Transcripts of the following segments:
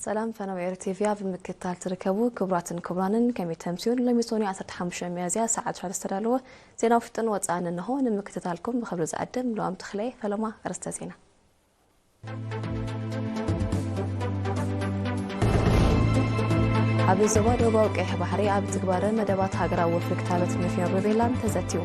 ሰላም ፈነው ኤር ቲቪ ኣብ ምክትታል ትርከቡ ክቡራትን ክቡራንን፣ ከመይ ተምስዩን? ሎሚ ሶኒ ዓሰርተ ሓሙሽተ ሚያዝያ ሰዓት ሽዱሽተ ዝተዳለወ ዜና ውሽጥን ወጻእን እንሆ። ንምክትታልኩም ብኽብሪ ዝዕድም ሉዋም ተኽለ። ፈለማ ኣርእስተ ዜና። ኣብ ዞባ ደቡባዊ ቀይሕ ባሕሪ ኣብ ትግባረ መደባት ሃገራዊ ወፍሪ ክታበት ንፍዮን ሩቤላን ተዘትዩ።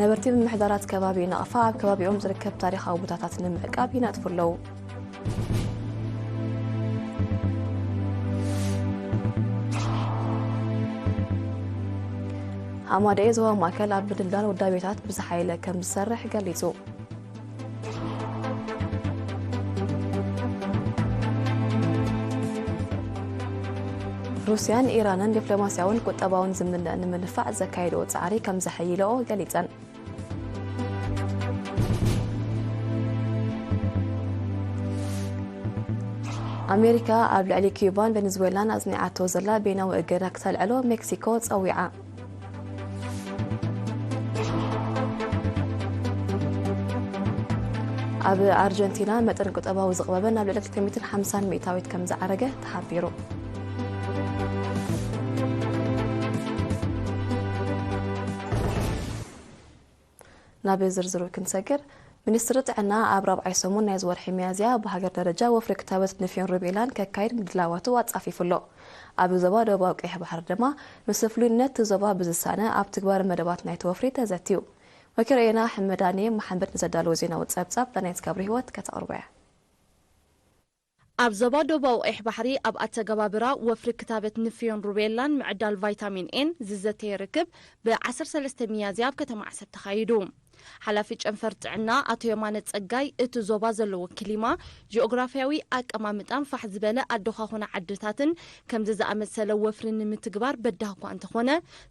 ነበርቲ ምምሕዳራት ከባቢ ናቕፋ ኣብ ከባቢኦም ዝርከብ ታሪኻዊ ቦታታት ንምዕቃብ ይነጥፉ ኣለዉ። ሃማደኤ ዞባ ማእከል ኣብ ምድልዳል ውዳቤታት ብዝሓየለ ከም ዝሰርሕ ገሊጹ። ሩስያን ኢራንን ዲፕሎማስያውን ቁጠባውን ዝምንዕ ንምንፋዕ ዘካየድኦ ጻዕሪ ከም ዘሐይልኦ ገሊጸን። ኣሜሪካ ኣብ ልዕሊ ኪዩባን ቬኔዙዌላን ኣጽኒዓቶ ዘላ ቤናዊ እገዳ ክተልዕሎ ሜክሲኮ ጸዊዓ። ኣብ ኣርጀንቲና መጠን ቁጠባዊ ዝቕበበ ናብ ልዕሊ ክልተ ሚእትን ሓምሳን ሚእታዊት ከም ዝዓረገ ተሓቢሩ። ናብ ዝርዝሩ ክንሰግር፣ ሚኒስትሪ ጥዕና ኣብ ራብዓይ ሰሙን ናይዚ ወርሒ ሚያዝያ ብሃገር ደረጃ ወፍሪ ክታበት ንፍዮን ሩቤላን ከካይድ ምድላዋቱ ኣጻፊፉ ኣሎ። ኣብ ዞባ ደቡባዊ ቀይሕ ባሕሪ ድማ፣ ምስ ፍሉይነት እቲ ዞባ ብዝሳነ ኣብ ትግባር መደባት ናይቲ ወፍሪ ተዘትዩ። ወኪል ሮኤና ኣሕመዳኒ መሓመድ ንዘዳለዎ ዜናዊ ጸብጻብ ዳናይት ገብረ ህይወት ከተቕርቦ እያ። ኣብ ዞባ ደቡባዊ ቀይሕ ባሕሪ ኣብ ኣተገባብራ ወፍሪ ክታበት ንፍዮን ሩቤላን ምዕዳል ቫይታሚን ኤን ዝዘተየ ርክብ ብ ዓሰርተ ሰለስተ ሚያዝያ ኣብ ከተማ ዓሰብ ተኻይዱ። ሓላፊ ጨንፈር ጥዕና ኣቶ የማነ ጸጋይ፣ እቲ ዞባ ዘለዎ ክሊማ፣ ጂኦግራፍያዊ ኣቀማምጣን ፋሕ ዝበለ ኣደዃኹና ዓድታትን ከምዚ ዝኣመሰለ ወፍሪ ንምትግባር በዳህ እኳ እንተኾነ፣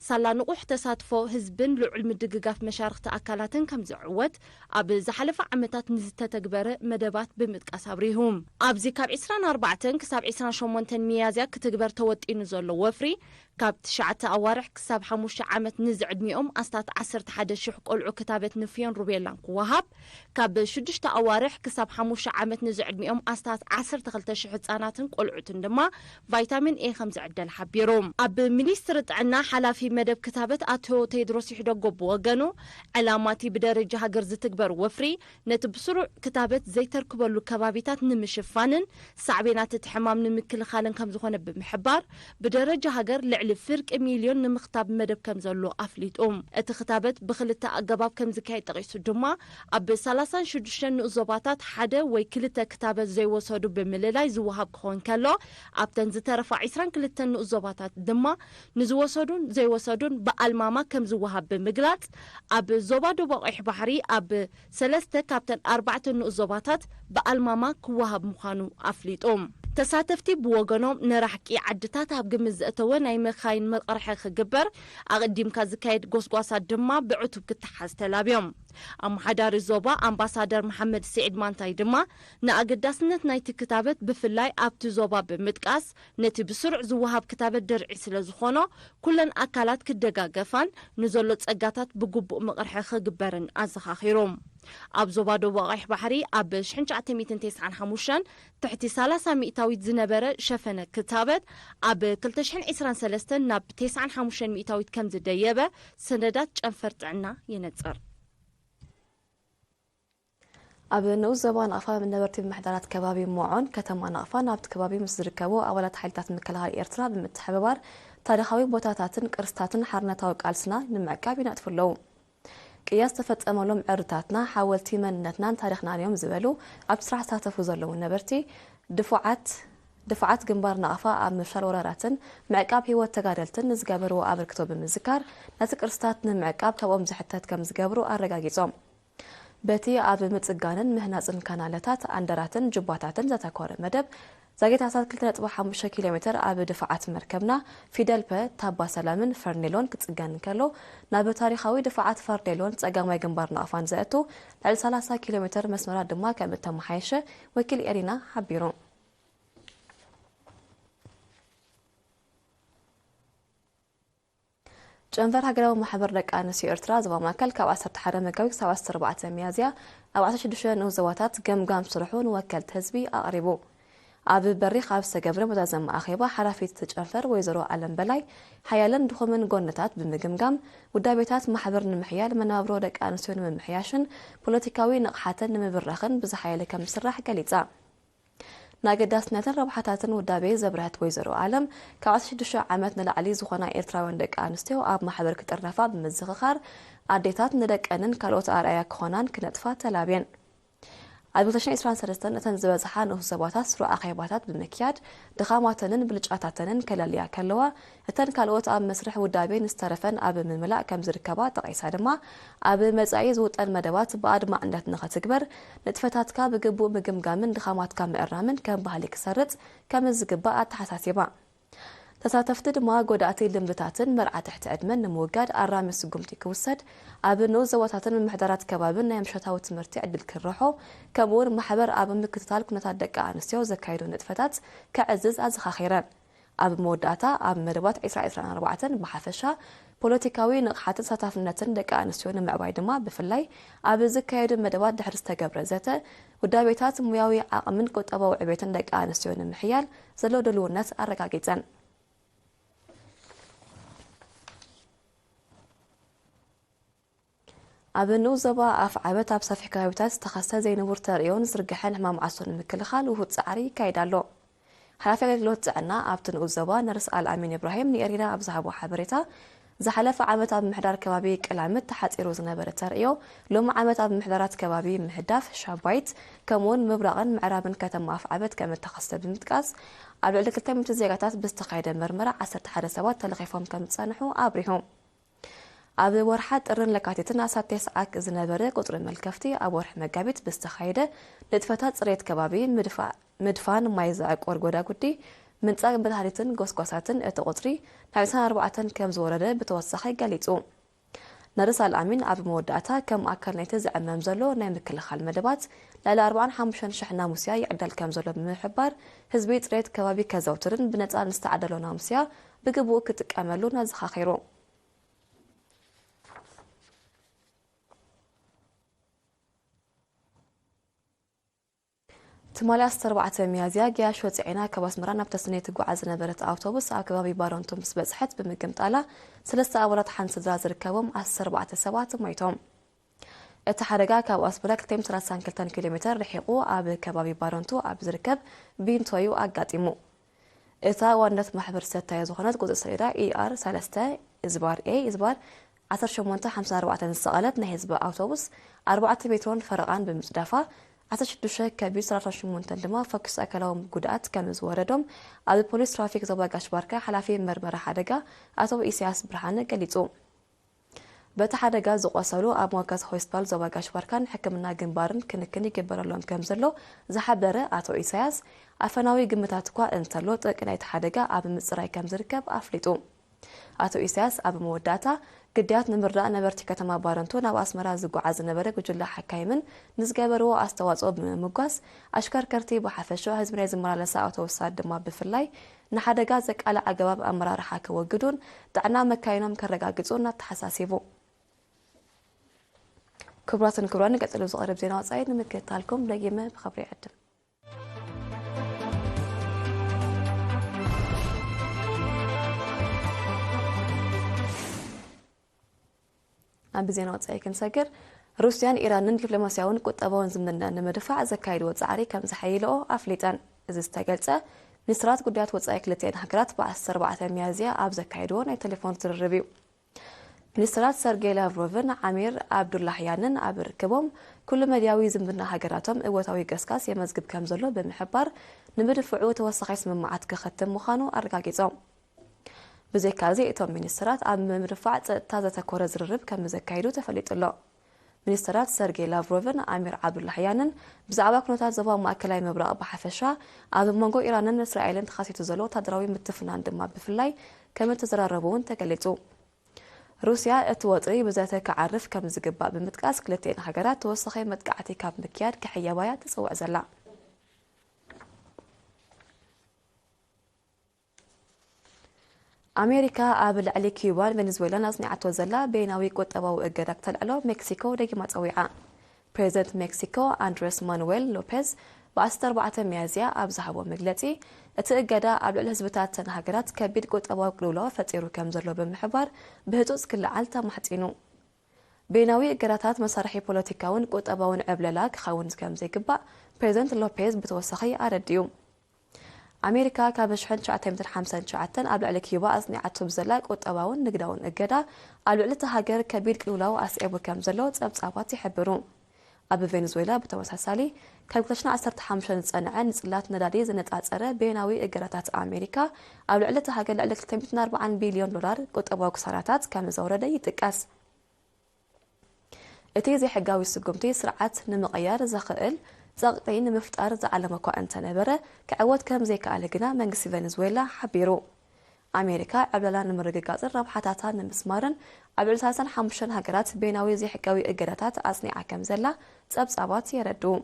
ሳላ ንቑሕ ተሳትፎ ህዝብን ልዑል ምድግጋፍ መሻርኽቲ ኣካላትን ከም ዝዕወት ኣብ ዝሓለፈ ዓመታት ንዝተተግበረ መደባት ብምጥቃስ ኣብሪሁ። ኣብዚ ካብ ዕስራን ኣርባዕተን ክሳብ ዕስራን ሸሞንተን ሚያዝያ ክትግበር ተወጢኑ ዘሎ ወፍሪ፣ ካብ ትሽዓተ ኣዋርሕ ክሳብ ሓሙሽተ ዓመት ንዝዕድሚኦም ኣስታት ዓሰርተ ሓደ ሽሕ ቆልዑ ክታበት ንፍዮን ሩቤላን ክወሃብ፣ ካብ ሽዱሽተ ኣዋርሕ ክሳብ ሓሙሽተ ዓመት ንዝዕድሚኦም ኣስታት ዓሰርተ ክልተ ሽሕ ህጻናትን ቆልዑትን ድማ ቫይታሚን ኤ ከም ዝዕደል ሓቢሩ። ኣብ ሚኒስትሪ ጥዕና ሓላፊ መደብ ክታበት ኣቶ ቴድሮስ ይሕደጎ ብወገኑ፣ ዕላማ እቲ ብደረጃ ሃገር ዝትግበር ወፍሪ፣ ነቲ ብስሩዕ ክታበት ዘይተርክበሉ ከባቢታት ንምሽፋንን ሳዕቤናት እቲ ሕማም ንምክልኻልን ከም ዝኾነ ብምሕባር፣ ብደረጃ ሃገር ልዕሊ ፍርቂ ሚልዮን ንምኽታብ መደብ ከም ዘሎ ኣፍሊጡ። እቲ ክታበት ብኽልተ ኣገባብ ከም ዝካየድ ጠቒሱ ድማ፣ ኣብ ሰላሳን ሽዱሽተን ንኡስ ዞባታት ሓደ ወይ ክልተ ክታበት ዘይወሰዱ ብምልላይ ዝወሃብ ክኸውን ከሎ፣ ኣብተን ዝተረፋ ዕስራን ክልተን ንኡስ ዞባታት ድማ ንዝወሰዱን ዘይወሰዱን ብኣልማማ ከም ዝወሃብ ብምግላጽ፣ ኣብ ዞባ ደቡብ ቀይሕ ባሕሪ ኣብ ሰለስተ ካብተን ኣርባዕተ ንኡስ ዞባታት ብኣልማማ ክወሃብ ምዃኑ ኣፍሊጡ። ተሳተፍቲ ብወገኖም፣ ንራሕቂ ዓድታት ኣብ ግምት ዘእተወ ናይ መኻይን መቕርሒ ክግበር፣ ኣቐዲምካ ዝካየድ ጎስጓሳት ድማ ብዕቱብ ክተሓዝ ተላብዮም። ኣመሓዳሪ ዞባ ኣምባሳደር መሓመድ ስዒድ ማንታይ ድማ፣ ንኣገዳስነት ናይቲ ክታበት ብፍላይ ኣብቲ ዞባ ብምጥቃስ፣ ነቲ ብስሩዕ ዝወሃብ ክታበት ድርዒ ስለ ዝኾኖ፣ ኩለን ኣካላት ክደጋገፋን ንዘሎ ጸጋታት ብግቡእ መቕርሒ ክግበርን ኣዘኻኺሩ። ኣብ ዞባ ደቡብ ቀይሕ ባሕሪ ኣብ ሽሕን ትሽዓተ ሚእትን ተስዓን ሓሙሽተን ትሕቲ ሰላሳ ሚእታዊት ዝነበረ ሸፈነ ክታበት፣ ኣብ ክልተ ሽሕን ዕስራን ሰለስተን ናብ ተስዓን ሓሙሽተን ሚእታዊት ከም ዝደየበ ሰነዳት ጨንፈር ጥዕና የነጽር። ኣብ ንኡስ ዞባ ናቕፋ ነበርቲ ምምሕዳራት ከባቢ ሞዖን ከተማ ናቕፋን ኣብቲ ከባቢ ምስ ዝርከቡ ኣባላት ሓይልታት ምክልኻል ኤርትራ ብምትሕብባር ታሪኻዊ ቦታታትን ቅርስታትን ሓርነታዊ ቃልስና ንምዕቃብ ይነጥፉ ኣለዉ። ቅያ ዝተፈጸመሎም ዕርድታትና ሓወልቲ መንነትናን ታሪኽናን እዮም ዝበሉ ኣብቲ ስራሕ ዝሳተፉ ዘለዉ ነበርቲ፣ ድፉዓት ድፉዓት ግንባር ናቕፋ ኣብ ምፍሻል ወራራትን ምዕቃብ ህይወት ተጋደልትን ንዝገበርዎ ኣበርክቶ ብምዝካር፣ ነቲ ቅርስታት ንምዕቃብ ካብኦም ዝሕተት ከም ዝገብሩ ኣረጋጊጾም። በቲ ኣብ ምጽጋንን ምህናጽን ካናለታት፣ ኣንደራትን ጁባታትን ዘተኮረ መደብ፣ ዛጊት ኣስታት ክልተ ነጥቢ ሓሙሽተ ኪሎ ሜትር ኣብ ድፋዓት መርከብና ፊደል ፐ፣ ታባ ሰላምን ፈርኔሎን ክጽገን እንከሎ፣ ናብ ታሪኻዊ ድፋዓት ፈርኔሎን ጸጋማይ ግንባር ናቕፋን ዘእቱ ልዕሊ ሰላሳ ኪሎ ሜትር መስመራት ድማ ከም እተመሓየሸ ወኪል ኤሪና ሓቢሩ። ጨንፈር ሃገራዊ ማሕበር ደቂ ኣንስትዮ ኤርትራ ዞባ ማእከል ካብ ዓሰርተ ሓደ መጋቢት ክሳብ ዓሰርተ ኣርባዕተ ሚያዝያ ኣብ ዓሰርተ ሽዱሽተ ንኡስ ዞባታት ገምጋም ስርሑ ንወከልቲ ህዝቢ ኣቕሪቡ። ኣብ በሪኽ ኣብ ዝተገብረ መዛዘሚ ኣኼባ፣ ሓላፊት እቲ ጨንፈር ወይዘሮ ኣለም በላይ፣ ሓያልን ድኹምን ጎንታት ብምግምጋም፣ ውዳቤታት ማሕበር ንምሕያል፣ መነባብሮ ደቂ ኣንስትዮ ንምምሕያሽን ፖለቲካዊ ንቕሓተን ንምብራኽን ብዝሓየለ ከም ዝስራሕ ገሊጻ። ንኣገዳስነትን ረብሓታትን ውዳቤ ዘብረሀት ወይዘሮ ኣለም፣ ካብ ዓሰርተ ሽዱሽተ ዓመት ንላዕሊ ዝኾና ኤርትራውያን ደቂ ኣንስትዮ ኣብ ማሕበር ክጥርነፋ ብምዝኽኻር፣ ኣዴታት ንደቀንን ካልኦት ኣርኣያ ክኾናን ክነጥፋ ተላብየን። ኣብ ክልተ ሽሕን ዕስራን ሰለስተን እተን ዝበዝሓ ንኡስ ዞባታት ስሩዕ ኣኼባታት ብምክያድ፣ ድኻማተንን ብልጫታተንን ከለልያ ከለዋ፣ እተን ካልኦት ኣብ መስርሕ ውዳቤ ንዝተረፈን ኣብ ምምላእ ከም ዝርከባ ጠቒሳ ድማ፣ ኣብ መጻኢ ዝውጠን መደባት ብኣድማዕነት ንኽትግበር፣ ንጥፈታትካ ብግቡእ ምግምጋምን ድኻማትካ ምእራምን ከም ባህሊ ክሰርጽ ከም ዝግባእ ኣተሓሳሲባ። ተሳተፍቲ ድማ፣ ጎዳእቲ ልምድታትን መርዓ ትሕቲ ዕድመን ንምውጋድ ኣራሚ ስጉምቲ ክውሰድ፣ ኣብ ንኡስ ዞባታትን ምምሕዳራት ከባብን ናይ ምሸታዊ ትምህርቲ ዕድል ክረሖ፣ ከምኡውን ማሕበር ኣብ ምክትታል ኩነታት ደቂ ኣንስትዮ ዘካይዶ ንጥፈታት ከዕዝዝ ኣዘኻኺረን። ኣብ መወዳእታ፣ ኣብ መደባት ዕስራ ዕስራን ኣርባዕተን ብሓፈሻ፣ ፖለቲካዊ ንቕሓትን ተሳታፍነትን ደቂ ኣንስትዮ ንምዕባይ ድማ፣ ብፍላይ ኣብ ዝካየዱ መደባት ድሕሪ ዝተገብረ ዘተ፣ ውዳቤታት ሞያዊ ዓቕምን ቁጠባዊ ዕቤትን ደቂ ኣንስትዮ ንምሕያል ዘሎ ድልውነት ኣረጋጊጸን። ኣብ ንኡስ ዞባ ኣፍዓበት ኣብ ሰፊሕ ከባቢታት ዝተኸስተ ዘይንቡር ተርእዮን ዝርግሐን ሕማም ዓሶ ንምክልኻል ውሁድ ጻዕሪ ይካየድ ኣሎ። ሓላፊ ኣገልግሎት ጥዕና ኣብቲ ንኡስ ዞባ ነርስ ኣልኣሚን ኢብራሂም ንኤሪና ኣብ ዝሃቦ ሓበሬታ፣ ዝሓለፈ ዓመት ኣብ ምሕዳር ከባቢ ቅላምት ተሓጺሩ ዝነበረ ተርእዮ፣ ሎሚ ዓመት ኣብ ምሕዳራት ከባቢ ምህዳፍ፣ ሻባይት፣ ከምኡውን ምብራቕን ምዕራብን ከተማ ኣፍዓበት ከም እተኸስተ ብምጥቃስ፣ ኣብ ልዕሊ ክልተ ሚእቲ ዜጋታት ብዝተኻየደ መርመራ ዓሰርተ ሓደ ሰባት ተለኺፎም ከም ዝጸንሑ ኣብሪሁ። ኣብ ወርሓ ጥርን ለካቲትን ኣስታት ተስዓ ዝነበረ ቁጽሪ መልከፍቲ፣ ኣብ ወርሒ መጋቢት ብዝተኻየደ ንጥፈታት ጽሬት ከባቢ፣ ምድፋ-፣ ምድፋን ማይ ዘዕቆር ጎዳጉዲ፣ ምንጻግ መድሃኒትን ጎስጓሳትን እቲ ቁጽሪ ናብ ዕስራን ኣርባዕተን ከም ዝወረደ ብተወሳኺ ገሊጹ። ነርስ ኣልኣሚን ኣብ መወዳእታ፣ ከም ኣካል ናይቲ ዝዕመም ዘሎ ናይ ምክልኻል መደባት፣ ልዕሊ ኣርባዓን ሓሙሽተን ሽሕ ናሙስያ ይዕደል ከም ዘሎ ብምሕባር፣ ህዝቢ ጽሬት ከባቢ ከዘውትርን ብነጻ ንዝተዓደሎ ናሙስያ ብግቡእ ክጥቀመሉን ኣዘኻኺሩ። ትማሊ ዓሰርተ ኣርባዕተ ሚያዝያ፣ ገያሾ ጽዒና ካብ ኣስመራ ናብ ተስነይ ትጓዓዝ ዝነበረት ኣውቶቡስ ኣብ ከባቢ ባረንቱ ምስ በጽሐት ብምግምጣላ፣ ሰለስተ ኣባላት ሓንቲ ስድራ ዝርከቦም ዓሰርተ ኣርባዕተ ሰባት ሞይቶም። እቲ ሓደጋ ካብ ኣስመራ ክልተ ሚእትን ሰላሳን ክልተን ኪሎ ሜተር ርሒቑ ኣብ ከባቢ ባረንቱ ኣብ ዝርከብ ቢንቶዩ ኣጋጢሙ። እታ ዋናት ማሕበር ሰታዮ ዝኾነት ቁጽሪ ሰሌዳ ኢኣር ሰለስተ እዝባር ኤ እዝባር ዓሰርተ ሸሞንተ ሓምሳ ኣርባዕተ ዝሰቐለት ናይ ህዝቢ ኣውቶቡስ ኣርባዕተ ሜትሮን ፈረቓን ብምጽዳፋ፣ ዓሰርተ ሽዱሽተ ከቢድ ሰላሳ ሸሞንተ ድማ ፈኲስ ኣካላዊ ጉድኣት ከም ዝወረዶም ኣብ ፖሊስ ትራፊክ ዞባ ጋሽ ባርካ ሓላፊ መርመራ ሓደጋ ኣቶ ኢሳያስ ብርሃነ ገሊጹ። በቲ ሓደጋ ዝቖሰሉ ኣብ መወከሲ ሆስፒታል ዞባ ጋሽ ባርካን ሕክምና ግንባርን ክንክን ይግበረሎም ከም ዘሎ ዝሓበረ ኣቶ ኢሳያስ፣ ኣፈናዊ ግምታት እኳ እንተሎ፣ ጠንቂ ናይቲ ሓደጋ ኣብ ምጽራይ ከም ዝርከብ ኣፍሊጡ። ኣቶ ኢሳያስ ኣብ መወዳእታ፣ ግዳያት ንምርዳእ ነበርቲ ከተማ ባረንቱ ናብ ኣስመራ ዝጓዓዝ ዝነበረ ጉጅለ ሓካይምን ንዝገበርዎ ኣስተዋጽኦ ብምምጓስ፣ ኣሽከርከርቲ ብሓፈሻ፣ ህዝቢ ናይ ዝመላለሳ ኣውቶቡሳት ድማ ብፍላይ፣ ንሓደጋ ዘቃልዕ ኣገባብ ኣመራርሓ ከወግዱን ጥዕና መካይኖም ከረጋግጹን ኣተሓሳሲቡ። ክቡራትን ክቡራን፣ ቀጺሉ ዝቐርብ ዜና ወጻኢ ንምክትታልኩም ደጊመ ብኽብሪ ይዕድም። ኣብ ዜና ወጻኢ ክንሰግር፣ ሩስያን ኢራንን ዲፕሎማስያውን ቁጠባውን ዝምድና ንምድፋዕ ዘካየድዎ ጻዕሪ ከም ዘሐይልኦ ኣፍሊጠን። እዚ ዝተገልጸ፣ ሚኒስትራት ጉዳያት ወጻኢ ክልቲኣን ሃገራት ብዓሰርተ ኣርባዕተ ሚያዝያ ኣብ ዘካየድዎ ናይ ቴሌፎን ዝርርብ እዩ። ሚኒስትራት ሰርጌይ ላቭሮቭን ዓሚር ኣብዱላህያንን ኣብ ርክቦም፣ ኩሉ መድያዊ ዝምድና ሃገራቶም እወታዊ ገስጋስ የመዝግብ ከም ዘሎ ብምሕባር፣ ንምድፍዑ ተወሳኺ ስምምዓት ክኸትም ምዃኑ ኣረጋጊጾም። ብዘይካዚ፣ እቶም ሚኒስትራት ኣብ ምምድፋዕ ጸጥታ ዘተኮረ ዝርርብ ከም ዘካይዱ ተፈሊጡ ኣሎ። ሚኒስትራት ሰርጌይ ላቭሮቭን ኣሚር ዓብዱላህያንን ብዛዕባ ኩነታት ዞባ ማእከላይ ምብራቕ ብሓፈሻ፣ ኣብ መንጎ ኢራንን እስራኤልን ተኸሲቱ ዘሎ ወታደራዊ ምትፍናን ድማ ብፍላይ ከም እተዘራረቡ እውን ተገሊጹ። ሩስያ እቲ ወጥሪ ብዘተ ክዓርፍ ከም ዝግባእ ብምጥቃስ፣ ክልቲኤን ሃገራት ተወሳኺ መጥቃዕቲ ካብ ምክያድ ክሕየባ'ያ ትጽውዕ ዘላ። ኣሜሪካ ኣብ ልዕሊ ኪዩባን ቬኔዙዌላን ኣጽኒዓቶ ዘላ በይናዊ ቁጠባዊ እገዳ ክተልዕሎ ሜክሲኮ ደጊማ ጸዊዓ። ፕሬዚደንት ሜክሲኮ ኣንድሬስ ማኑዌል ሎፔዝ ብ14 ሚያዝያ ኣብ ዝሃቦ መግለጺ፣ እቲ እገዳ ኣብ ልዕሊ ህዝብታት እተን ሃገራት ከቢድ ቁጠባዊ ቅልውላው ፈጢሩ ከም ዘሎ ብምሕባር፣ ብህጹጽ ክለዓል ተማሕጺኑ። በይናዊ እገዳታት መሳርሒ ፖለቲካውን ቁጠባውን ዕብለላ ክኸውን ከም ዘይግባእ ፕሬዚደንት ሎፔዝ ብተወሳኺ ኣረዲኡ። ኣሜሪካ ካብ ሸሕን ትሽዓተ ሚእትን ሓምሳን ትሽዓተን ኣብ ልዕሊ ኪዩባ ኣጽኒዓቶ ብዘላ ቁጠባውን ንግዳውን እገዳ፣ ኣብ ልዕሊ እታ ሃገር ከቢድ ቅልውላው ኣስዒቡ ከም ዘሎ ጸብጻባት ይሕብሩ። ኣብ ቬኔዙዌላ ብተመሳሳሊ፣ ካብ ክልተ ሽሕን ዓሰርተ ሓሙሽተን ዝጸንዐ ንጽላት ነዳዲ ዘነጻጸረ በይናዊ እገዳታት ኣሜሪካ፣ ኣብ ልዕሊ እታ ሃገር ልዕሊ ክልተ ሚእትን ኣርባዓን ቢልዮን ዶላር ቁጠባዊ ክሳራታት ከም ዘውረደ ይጥቀስ። እቲ ዘይሕጋዊ ስጉምቲ ስርዓት ንምቕያር ዘኽእል ጸቕጢ ንምፍጣር ዝዓለመ እኳ እንተነበረ፣ ክዕወት ከም ዘይከኣለ ግና መንግስቲ ቬኔዙዌላ ሓቢሩ። ኣሜሪካ ዕብለላ ንምርግጋጽን ረብሓታታ ንምስማርን ኣብ ልዕሊ ሰላሳን ሓሙሽተን ሃገራት በይናዊ ዘይሕጋዊ እገዳታት ኣጽኒዓ ከም ዘላ ጸብጻባት የረድኡ።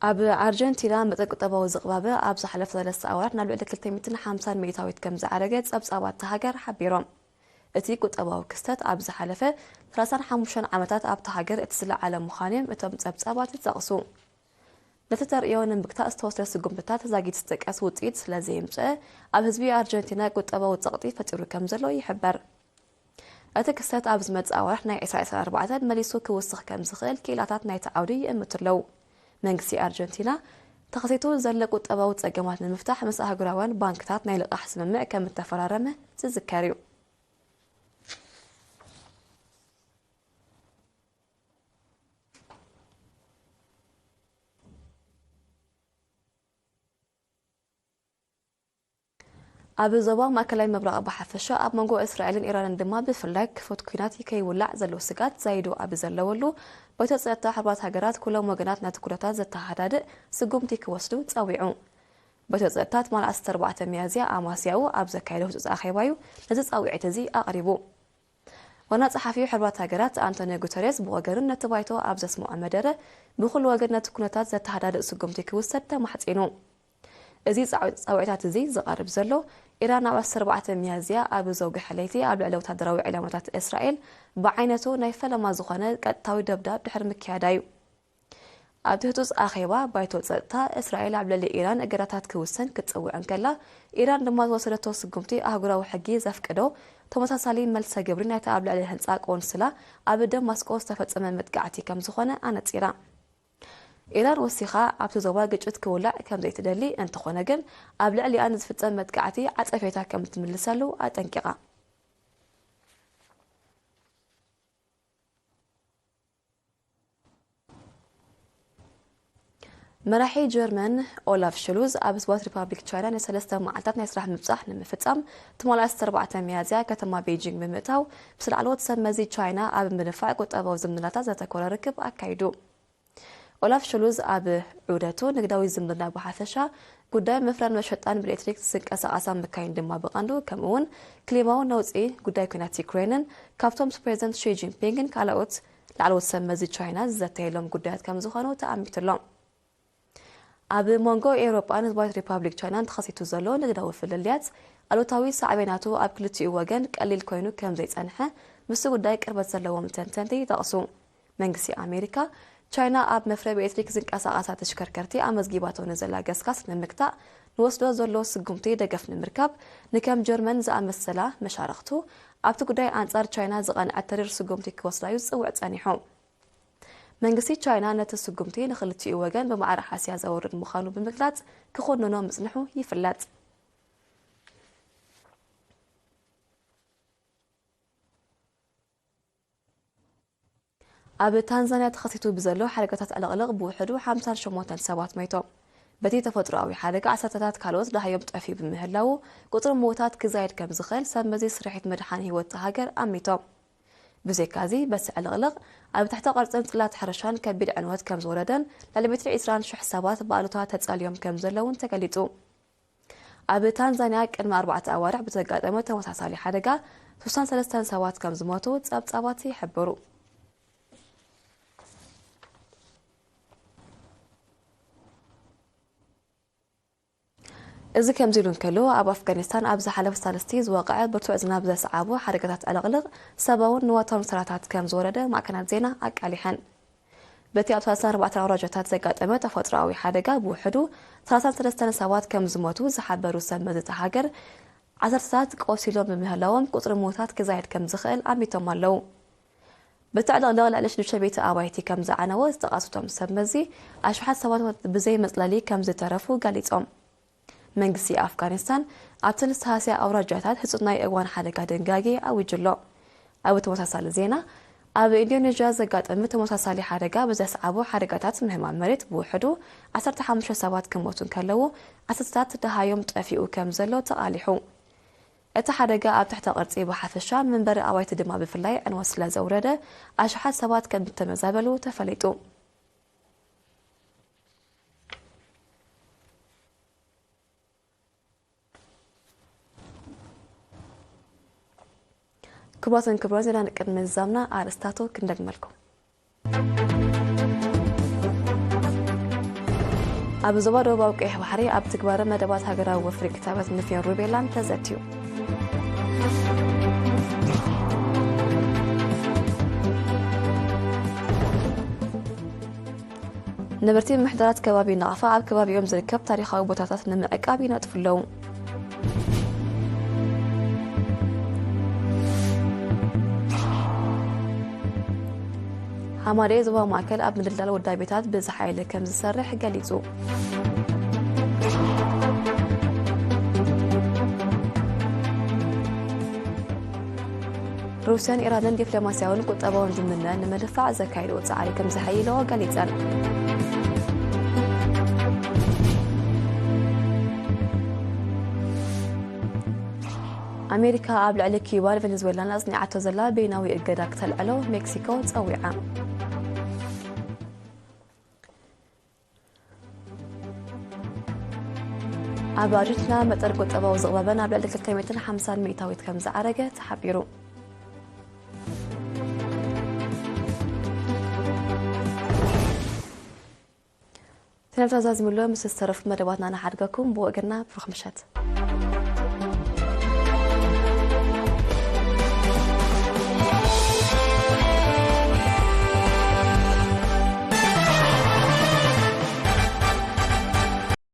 ኣብ ኣርጀንቲና መጠን ቁጠባዊ ዝቕባበ ኣብ ዝሓለፈ ሰለስተ ኣዋርሕ ናብ ልዕሊ ክልተ ሚእትን ሓምሳን ሚእታዊት ከም ዝዓረገ ጸብጻባት እታ ሃገር ሓቢሮም። እቲ ቁጠባዊ ክስተት ኣብ ዝሓለፈ ሰላሳን ሓሙሽተን ዓመታት ኣብታ ሃገር እቲ ዝለዓለ ምዃኑ እዮም እቶም ጸብጻባት ዝጠቕሱ። ነቲ ተርእዮ ንምግታእ ዝተወስደ ስጉምትታት ዛጊት ዝጥቀስ ውጽኢት ስለ ዘየምጽአ፣ ኣብ ህዝቢ ኣርጀንቲና ቁጠባዊ ጸቕጢ ፈጢሩ ከም ዘሎ ይሕበር። እቲ ክስተት ኣብ ዝመጽእ ኣዋርሕ ናይ ዕስራ ዕስራን ኣርባዕተን መሊሱ ክውስኽ ከም ዝኽእል ክኢላታት ናይቲ ዓውዲ ይእምቱ ኣለዉ። መንግስቲ ኣርጀንቲና፣ ተኸሲቱ ዘሎ ቁጠባዊ ጸገማት ንምፍታሕ ምስ ኣህጉራውያን ባንክታት ናይ ልቓሕ ስምምዕ ከም እተፈራረመ ዝዝከር እዩ። ኣብ ዞባ ማእከላይ ምብራቕ ብሓፈሻ፣ ኣብ መንጎ እስራኤልን ኢራንን ድማ ብፍላይ ክፉት ኲናት ከይውላዕ ዘሎ ስግኣት ዛይዱ ኣብ ዘለወሉ፣ ባይቶ ጸጥታ ሕቡራት ሃገራት ኩሎም ወገናት ነቲ ኩነታት ዘተሓዳድእ ስጉምቲ ክወስዱ ጸዊዑ። ባይቶ ጸጥታ ትማሊ ዓሰርተ ኣርባዕተ ሚያዝያ ኣማስያኡ ኣብ ዘካየዶ ህጹጽ ኣኼባዩ ነዚ ጻውዒት እዚ ኣቕሪቡ። ዋና ጸሓፊ ሕቡራት ሃገራት ኣንቶኒዮ ጉተሬስ ብወገኑ ነቲ ባይቶ ኣብ ዘስምዖ መደረ፣ ብኹሉ ወገን ነቲ ኩነታት ዘተሓዳድእ ስጉምቲ ክውሰድ ተማሕጺኑ። እዚ ጻዕ-፣ ጻውዒታት እዚ ዝቐርብ ዘሎ፣ ኢራን ኣብ ዓሰርተ ኣርባዕተ ሚያዝያ ኣብ ዘውግሐ ለይቲ ኣብ ልዕሊ ወታደራዊ ዒላማታት እስራኤል ብዓይነቱ ናይ ፈለማ ዝኾነ ቀጥታዊ ደብዳብ ድሕሪ ምክያዳ እዩ። ኣብቲ ህጹጽ ኣኼባ ባይቶ ጸጥታ፣ እስራኤል ኣብ ልዕሊ ኢራን እገዳታት ክውሰን ክትጽውዕ እንከላ፣ ኢራን ድማ ዝወሰደቶ ስጉምቲ ኣህጉራዊ ሕጊ ዘፍቅዶ ተመሳሳሊ መልሰ ግብሪ ናይቲ ኣብ ልዕሊ ህንጻ ቆንስላ ኣብ ደማስቆ ዝተፈጸመ መጥቃዕቲ ከም ዝኾነ ኣነጺራ። ኢራን ወሲኻ ኣብቲ ዞባ ግጭት ክውላዕ ከም ዘይትደሊ፣ እንተኾነ ግን ኣብ ልዕሊኣ ንዝፍጸም መጥቃዕቲ ዓጸፌታ ከም እትምልሰሉ ኣጠንቂቓ። መራሒ ጀርመን ኦላፍ ሽሉዝ ኣብ ህዝባዊት ሪፓብሊክ ቻይና ናይ ሰለስተ መዓልታት ናይ ስራሕ ምብጻሕ ንምፍጻም ትማሊ ዓሰርተ ኣርባዕተ ሚያዝያ ከተማ ቤጂንግ ብምእታው፣ ምስ ላዕለዎት ሰብ መዚ ቻይና ኣብ ምድንፋዕ ቁጠባዊ ዝምድናታት ዘተኮረ ርክብ ኣካይዱ። ኦላፍ ሽሉዝ ኣብ ዑደቱ፣ ንግዳዊ ዝምድና ብሓፈሻ፣ ጉዳይ ምፍራን መሸጣን ብኤሌክትሪክ ዝንቀሳቐሳ መካይን ድማ ብቐንዱ፣ ከምኡ እውን ክሊማዊ ነውጺ፣ ጉዳይ ኲናት ዩክሬንን ካብቶም ምስ ፕሬዚደንት ሺ ጂንፒንግን ካልኦት ላዕለዎት ሰብ መዚ ቻይና ዝዘተየሎም ጉዳያት ከም ዝኾኑ ተኣሚቱ ኣሎ። ኣብ መንጎ ኤውሮጳን ህዝባዊት ሪፓብሊክ ቻይናን ተኸሲቱ ዘሎ ንግዳዊ ፍልልያት ኣሉታዊ ሳዕቤናቱ ኣብ ክልቲኡ ወገን ቀሊል ኮይኑ ከም ዘይጸንሐ ምስቲ ጉዳይ ቅርበት ዘለዎም ተንተንቲ ይጠቕሱ። መንግስቲ ኣሜሪካ፣ ቻይና ኣብ መፍረ ብኤሌክትሪክ ዝንቀሳቐሳ ተሽከርከርቲ ኣመዝጊባቶ ንዘላ ገስጋስ ንምግታእ ንወስዶ ዘሎ ስጉምቲ ደገፍ ንምርካብ፣ ንከም ጀርመን ዝኣመሰላ መሻርኽቱ ኣብቲ ጉዳይ ኣንጻር ቻይና ዝቐንዐ ተሪር ስጉምቲ ክወስዳዩ ዝጽውዕ ጸኒሑ። መንግስቲ ቻይና ነቲ ስጉምቲ ንኽልቲኡ ወገን ብማዕረ ሓስያ ዘውርድ ምዃኑ ብምግላጽ ክኹንኖ ምጽንሑ ይፍለጥ። ኣብ ታንዛንያ ተኸሲቱ ብዘሎ ሓደጋታት ዕልቕልቕ ብውሕዱ ሓምሳን ሸሞንተን ሰባት መይቶም። በቲ ተፈጥሮኣዊ ሓደጋ ዓሰርተታት ካልኦት ደሃዮም ጠፊኡ ብምህላዉ፣ ቁጽሪ ምዉታት ክዛየድ ከም ዝኽእል ሰብ መዚ ስርሒት ምድሓን ህይወት እታ ሃገር ኣሚቶም። ብዘይካዚ፣ በቲ ዕልቕልቕ ኣብ ትሕተ ቅርጽን ጽላት ሕርሻን ከቢድ ዕንወት ከም ዝወረደን ልዕሊ ሚእትን ዕስራን ሽሕ ሰባት ብኣሉታ ተጸልዮም ከም ዘለውን ተገሊጹ። ኣብ ታንዛንያ ቅድሚ ኣርባዕተ ኣዋርሕ ብዘጋጠመ ተመሳሳሊ ሓደጋ ሱሳን ሰለስተን ሰባት ከም ዝሞቱ ጸብጻባት ይሕብሩ። እዚ ከምዚ ኢሉ እንከሎ፣ ኣብ ኣፍጋኒስታን ኣብ ዝሓለፈ ሳልስቲ ዝወቕዐ ብርቱዕ ዝናብ ዘስዓቦ ሓደጋታት ዕልቕልቕ ሰብኣውን ንዋታውን ክሳራታት ከም ዝወረደ ማዕከናት ዜና ኣቃሊሐን። በቲ ኣብ ሰላሳን ኣርባዕተን ኣውራጃታት ዘጋጠመ ተፈጥሮኣዊ ሓደጋ ብውሕዱ ሰላሳን ሰለስተን ሰባት ከም ዝሞቱ ዝሓበሩ ሰብ መዚ እታ ሃገር፣ ዓሰርተታት ቆሲሎም ብምህላዎም ቁጽሪ ሞታት ክዛየድ ከም ዝኽእል ኣሚቶም ኣለዉ። በቲ ዕልቕልቕ ልዕሊ ሽዱሽተ ሚእቲ ኣባይቲ ከም ዝዓነወ ዝጠቐሱ እቶም ሰብ መዚ፣ ኣሽሓት ሰባት ብዘይ መጽለሊ ከም ዝተረፉ ገሊጾም። መንግስቲ ኣፍጋኒስታን ኣብተን ዝተሃስያ ኣውራጃታት ህጹጽ ናይ እዋን ሓደጋ ድንጋጌ ኣዊጁ ኣሎ። ኣብ ተመሳሳሊ ዜና፣ ኣብ ኢንዶኔዥያ ዘጋጠመ ተመሳሳሊ ሓደጋ ብዘስዓቦ ሓደጋታት ምህማም መሬት ብውሕዱ ዓሰርተ ሓሙሽተ ሰባት ክሞቱ እንከለዉ፣ ዓሰርተታት ደሃዮም ጠፊኡ ከም ዘሎ ተቓሊሑ። እቲ ሓደጋ ኣብ ትሕተ ቅርጺ ብሓፈሻ፣ መንበሪ ኣባይቲ ድማ ብፍላይ ዕንወት ስለ ዘውረደ፣ ኣሽሓት ሰባት ከም እተመዛበሉ ተፈሊጡ። ክቡራትን ክቡራን፣ ዜና ንቅድሚ ምዝዛምና ኣርእስታቱ ክንደግመልኩም። ኣብ ዞባ ደቡባዊ ቀይሕ ባሕሪ ኣብ ትግባረ መደባት ሃገራዊ ወፍሪ ክታበት ንፌን ሩቤላን ተዘትዩ። ነበርቲ ምሕደራት ከባቢ ናቕፋ ኣብ ከባቢኦም ዝርከብ ታሪኻዊ ቦታታት ንምዕቃብ ይነጥፉ ኣለዉ። ሃማደኤ ዞባ ማእከል ኣብ ምድልዳል ውዳቤታት ብዝሓ ኢለ ከም ዝሰርሕ ገሊጹ። ሩስያን ኢራንን ዲፕሎማስያውን ቁጠባውን ዝምድና ንምድፋዕ ዘካየድኦ ጻዕሪ ከም ዘሐይልኦ ገሊጸን። ኣሜሪካ ኣብ ልዕሊ ኪዩባን ቬኔዙዌላን ኣጽኒዓቶ ዘላ በይናዊ እገዳ ክተልዕሎ ሜክሲኮ ጸዊዓ። ኣብ ኣርጀንቲና መጠን ቁጠባዊ ዝቕበበ ናብ ልዕሊ ክልተ ሚእትን ሓምሳን ሚእታዊት ከም ዝዓረገ ተሓቢሩ። ዜናታት ዛዚሙሎ ምስ ዝተረፉ መደባትና ንሓድገኩም። ብወገንና ብሩኽ ምሸት።